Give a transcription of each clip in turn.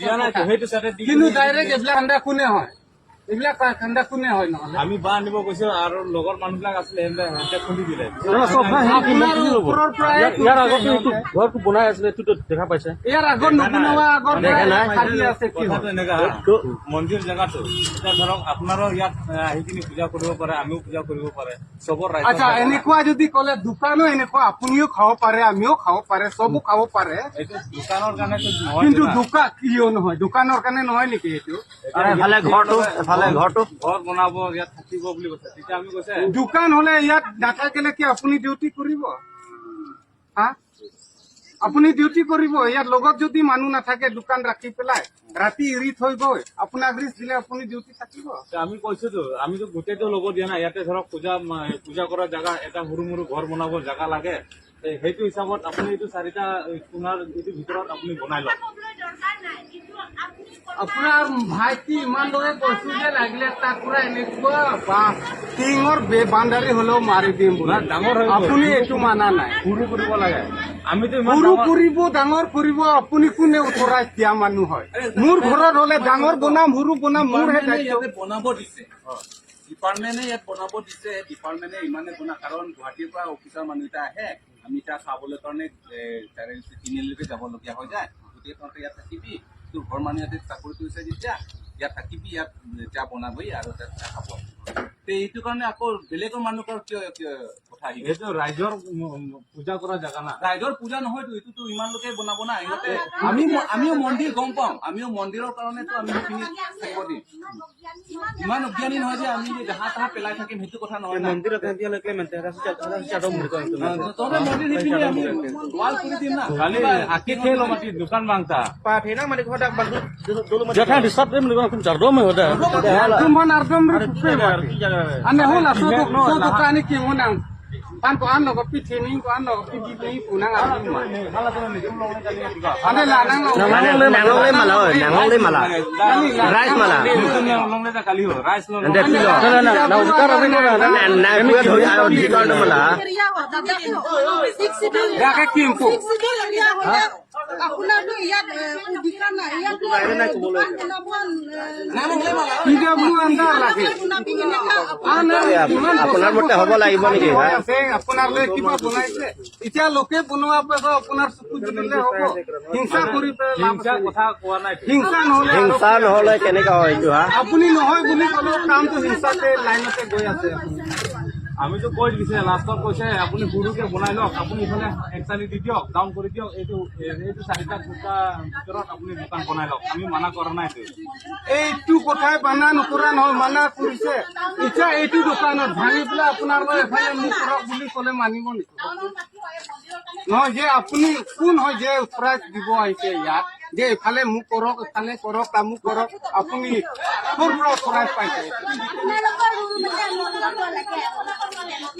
দিয়া নাই, সেইটো চাইডে দি। কিন্তু ডাইৰেক্ট এইবিলাক ঠাণ্ডা কোনে হয়? এইবিলাক ঠাণ্ডা কোনে হয় নহ'লে? আমি বাঁহ আনিব গৈছো আৰু লগৰ মানুহবিলাক আছিলে, সিহঁতে খুন্দি দিলে। আপোনাৰ ওপৰৰ পৰাই। ইয়াৰ আগতে এইটো ঘৰটো বনাই আছিলে, এইটোতো দেখা পাইছে। ইয়াৰ আগত নবনোৱা আগৰ দেখা নাই। পৰাই খালী আছে, কি কথাটো হয়? এনেকা, মন্দিৰ জেগাটো এতিয়া ধৰক আপোনাৰো ইয়াত আহি কিনি পূজা কৰিব পাৰে, আমিও পূজা কৰিব পাৰে, চবৰ ৰাইজৰ আচ্ছা, জেগা। এনেকুৱা যদি ক'লে দোকানো এনেকুৱা আপুনিও খাব পাৰে, আমিও খাব পাৰে, চবো খাব পাৰে। এইটো দোকানৰ কাৰণেতো নহয়। কিন্তু না। দোকান কিয় নহয়? দোকানৰ কাৰণে নহয় নেকি এইটো? আৰু এফালে ঘৰটো, এফালে ঘৰটো। ঘৰ বনাব, ইয়াত থাকিব বুলি কৈছে। তেতিয়া আমি কৈছে দোকান হলে ইয়াত নাথাকিলে কি আপুনি ডিউটি কৰিব? হা, আপুনি ডিউটি কৰিব? ইয়াত লগত যদি মানুহ নাথাকে, দোকান ৰাখি পেলাই ৰাতি এৰি থৈ গৈ আপোনাক ৰিস্ক দিলে আপুনি ডিউটি থাকিব? আমি কৈছোতো, আমিতো গোটেইটো ল'ব দিয়া নাই। ইয়াতে ধৰক পূজা কৰা জেগা এটা, সৰু মৰু ঘৰ বনাব জেগা লাগে। সেইটো হিচাপত আপুনি এইটো চাৰিটা কোণাৰ এইটো ভিতৰত আপুনি বনাই লওক। আপোনাৰ ভাইটি ইমান দৰে কৈছো যে লাগিলে তাক পুৰা এনেকুৱা বা টিঙৰ বাউণ্ডাৰী হলেও মাৰি দিম বুলি। না, ডাঙৰ হৈ গ'ল। আপুনি এইটো মানা নাই। সৰু কৰিব লাগে, আমিতো ইমান সৰু ডাঙৰ- কৰিব, ডাঙৰ কৰিব, আপুনি কোনে উঠৰাই দিয়া মানুহ হয়? মোৰ ঘৰত হলে ডাঙৰ বনাম, সৰু বনাম, মোৰহে ডিপাৰ্টমেণ্টে দায়িত্ব। ইয়াতে বনাব দিছে, ডিপাৰ্টমেণ্টে ইয়াত বনাব দিছে। ডিপাৰ্টমেণ্টে ইমানে বনা, কাৰণ গুৱাহাটীৰ পৰা অফিচাৰ মানুহ এটা আহে, আমি তাত খাবলৈ কাৰণে তিনিআলিলৈকে যাবলগীয়া হৈ যায়। গতিকে তহঁতে ইয়াত থাকিবি, তোৰ ঘৰ মানুহ ইয়াতে চাকৰি কৰিছে যেতিয়া ইয়াত থাকিবি, ইয়াত চাহ বনাবি আৰু তাত চাহ খাব। তে এইটো কাৰণে আকৌ বেলেগৰ মানুহৰ কিয় কথা আহিব? সেইটো ৰাইজৰ উম, উম, পূজা কৰা জেগা না। ৰাইজৰ পূজা নহয়তো, এইটোতো ইমান লোকে বনাব না ইহঁতে। আমিও মন্দিৰ গম পাওঁ, আমিও মন্দিৰৰ কাৰণেতো আমি সেইখিনি থাকিব দিম। ইমান অজ্ঞানী নহয় যে আমি যে জাহা তাহা পেলাই থাকিম, সেইটো কথা নহয় না। তহঁতে মন্দিৰ সেইখিনি আমি ৱাল কৰি দিম না। খালি আকি খেলো মাটি দোকান বাংতা। যেখানে ডিস্টাৰ্ব চাৰদম হতে তোমাৰ আৰ্দম ane hula so dukani ki munang pan ko an no pi thini ko an no pi pi punang ar ma ane la nang নাঙলে মালা হয়, নাঙলে মালা, ৰাইজ মালা। ৰাইস। দে তুলো। না পুৰা ধৰি আৰু ডিছকাউণ্ট মালা। Yake kimpo. আপোনাৰতো ইয়াত অধিকাৰ নাই, ইয়াত দোকান বনাব। PW under লাগে। আপোনাৰ মতে হ'ব লাগিব নেকি, হা? আছে আপোনাৰ লৈ কিবা বনাইছে, এতিয়া লোকে বনোৱা পাছত আপোনাৰ চকু জ্বলিলে হ'ব? হিংসা কৰি পেলাই লাভ হিংসা আছে নেকি? কথা কোৱা নাই। হিংসা নহলে আৰু হিংসা নহ'লে কেনেকা হয় এইটো, হা? আপুনি নহয় বুলি ক'লেও কামটো হিংসাতে লাইনতে গৈ আছে আপুনি। আমিতো কৈ দিছে, লাষ্টত কৈছে আপুনি সৰুকে বনাই লওক, আপুনি ইফালে এক চালি দি দিয়ক, ডাউন কৰি দিয়ক, এইটো চাৰিটা খুটা ভিতৰত আপুনি দোকান বনাই লওক। আমি মানা কৰা নাই। এইটো কথাই মানা নকৰা নহয়, মানা কৰিছে। এতিয়া এইটো দোকানত ভাঙি পেলাই আপোনাৰ এফালে মোক কৰক বুলি ক'লে মানিব নেকি? নহয় যে আপুনি কোন হয় যে উৎপৰাজ দিব আহিছে ইয়াত যে এইফালে মোক কৰক, এইফালে কৰক, তামুক কৰক? আপুনি ক'ৰ পৰা উৎপৰাজ পাইছে?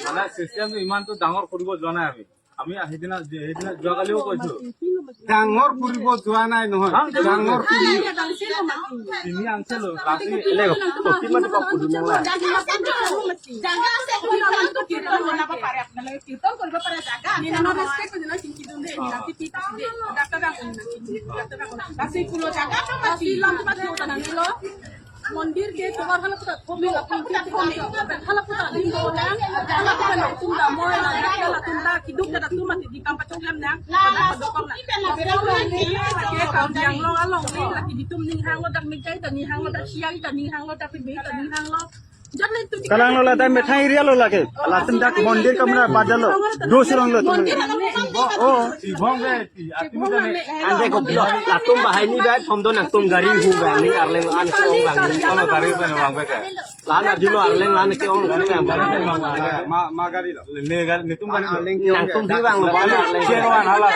মানে চিষ্টেমটো ইমানটো ডাঙৰ কৰিব যোৱা নাই আমি। আমি সেইদিনা যোৱাকালিও কৈছো। ডাঙৰ কৰিব যোৱা নাই নহয়, ডাঙৰ কৰি তিনি আনছিলো ৰাতি। জাগা আছে, কীৰ্তন বনাব পাৰে, আপোনালোকে কীৰ্তন কৰিব পাৰে, জাগা আছে। মন্দিৰ ke togar hala puta khomi la khomi hala puta ding do na hala puta na tumda moy la la tumda kiduk da tumma ti dikam pachong lam na la dokong na ke kam yang lo along ni la ki ditum ning hang lo dak mi jai ta ni hang lo dak siang ta ni hang lo dak mi ta ni hang lo. Kalang lola tay methai area lola ke latin dak mondir kamra badalo dosurang lo oh. Ande ko latum bahai ni bai phom do nang tum gari hu ba ni arleng an ko ong bang ni. Kalau gari pa bang be. Lan arjulo arleng lan ke ong gari bang. মা মা গাড়ী Ne gari nitum gari. Nang tum thi bang lo ba arleng. Cheroan hala.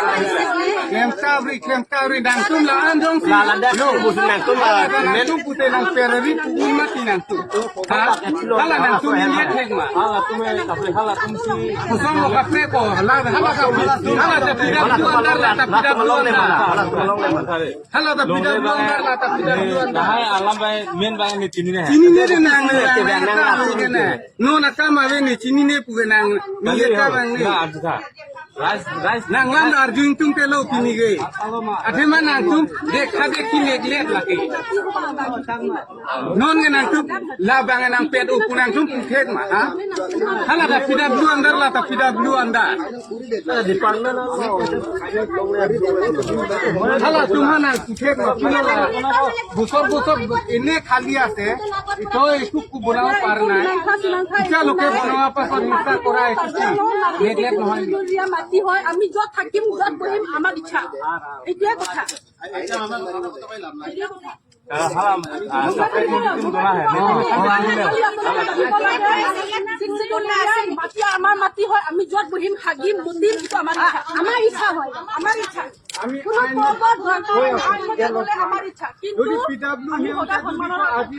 Kremkabri, kremkabri, nangtum la andong si. La la da bu nang tum la. Nang tum pute nang pereri puguma ti nang tum. Hala nang tum ni thek ma. Hala tum kapre hala tum si. Kusong lo kapre ko hala hala ka hala ta pida tu andar la ta pida tu andar. Hala ta pida tu andar la ta pida tu andar. Hai alam bai main bai ni tini ne. Chini ne de nang ne nang ne no na ka ma we ni chini ne puge nang ni ka bang ni. Na arjha. ৰাইজ ৰাইজ Nanglam Arjun tum telo kini ge. Athe ma nang tum dekha dekhi neglect lage. Non ge nang tum la bang nang pet u punang tum thek ma ha. Hala da PW andar la ta PW andar. Hala tumha nang thek ma kino la. বছৰ বছৰ এনে খালী আছে, তই একো বনাব পৰা নাই। এতিয়া লোকে বনোৱাৰ পাছত হিংসা কৰা একো নেগলেক্ট নহয় নেকি? মাটি হয়, আমি য'ত থাকিম, য'ত বহিম, আমাৰ ইচ্ছা। এইটোৱে কথা। separate মন্দিৰ বনা है। মাটি আমাৰ মাটি হয়, আমি য'ত বহিম, হাগিম, মুতিম, সেইটো আমাৰ ইচ্ছা, আমাৰ ইচ্ছা হয়, আমাৰ ইচ্ছা। আমি কোনো আইন পৰ্বত, আইনমতে গ'লে আমাৰ ইচ্ছা, কিন্তু যদি PW আমি সদায় সন্মানৰ আজি